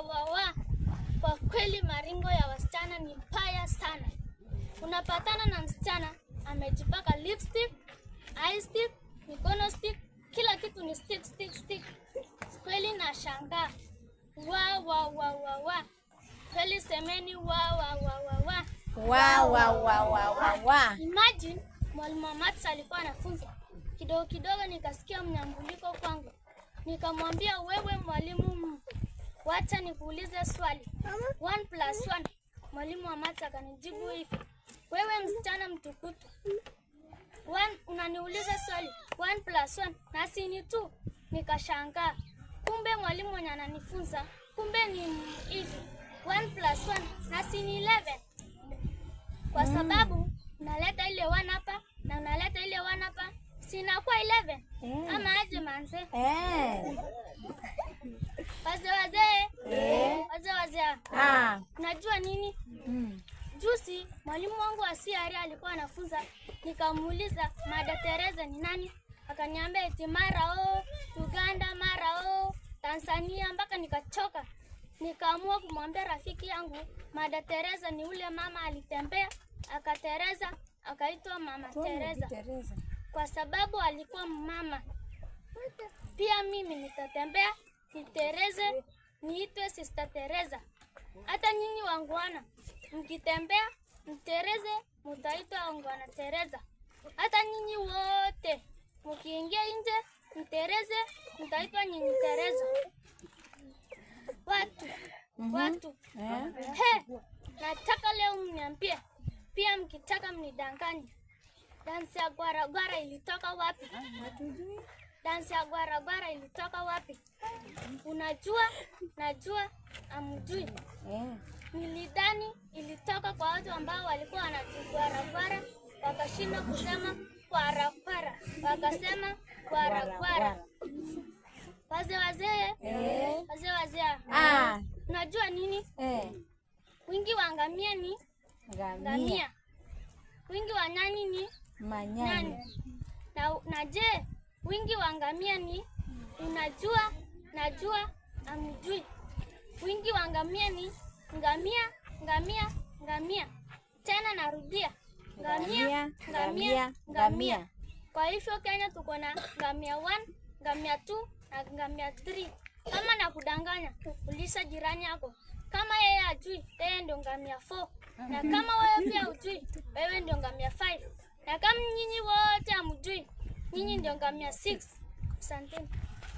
wa wa. Kwa kweli maringo ya wasichana ni mbaya sana. Unapatana na msichana amejipaka lipstick, eye stick, mikono stick, kila kitu ni stick stick stick. Kweli nashangaa. Wa wa wa wa wa. Kweli semeni wa wa wa wa wa. Wa wa wa wa wa wa. Imagine mwalimu wa maths alikuwa anafunza. Kidogo kidogo nikasikia mnyambuliko kwangu. Nikamwambia, wewe mwalimu, wacha nikuulize swali. 1 plus 1. Mwalimu wa maths akanijibu hivi. Wewe msichana mtukutu. One, unaniuliza swali 1 plus 1 na si ni 2. Nikashangaa. Kumbe mwalimu mwenye ananifunza kumbe ni hivi. 1 plus 1 na si ni 11, kwa sababu unaleta ile 1 hapa na unaleta ile 1 hapa, si inakuwa 11? Ama aje manze? Eh. Wazee wazee, wazee wazee, Ah. unajua nini? Juzi mwalimu wangu wa CRE alikuwa anafunza, nikamuuliza Mother Teresa ni nani, akaniambia eti mara o Uganda, mara o Tanzania, mpaka nikachoka. Nikaamua kumwambia rafiki yangu Mother Teresa ni ule mama alitembea akatereza akaitwa Mama Teresa Teresa. kwa sababu alikuwa mama. Pia mimi nitatembea nitereze, niitwe Sister Teresa. Hata nyinyi wangwana mkitembea mtereze, mutaitwa wangwana Teresa. Hata nyinyi wote mkiingia nje mtereze, mtaitwa nyinyi Teresa. Watu watu, he, nataka leo mniambie, pia mkitaka mnidanganye, dansi ya gwaragwara ilitoka wapi? Dansi ya gwaragwara ilitoka wapi? Unajua, najua, amjui. Nilidhani ilitoka kwa watu ambao walikuwa wanajigwaragwara wakashindwa kusema kwarakwara, wakasema gwaragwara. Wazee wazee, wazee wazee, Ah. unajua nini? Eh. Wingi wa ngamia ni Ngamia. ngamia, wingi wa nyani ni Manyani. nyani. Na je, wingi wa ngamia ni unajua, najua, amjui. Wingi wa ngamia ni ngamia, ngamia, ngamia. Tena narudia, ngamia, ngamia, Ngamia, ngamia. ngamia. Kwa hivyo Kenya tuko na ngamia 1, ngamia 2 na ngamia 3. Kama nakudanganya, uliza jirani yako. Kama yeye ajui, yeye ndio ngamia 4. Na kama wewe pia ujui, wewe ndio ngamia 5. Na kama nyinyi wote hamjui, nyinyi ndio ngamia 6. Asanteni.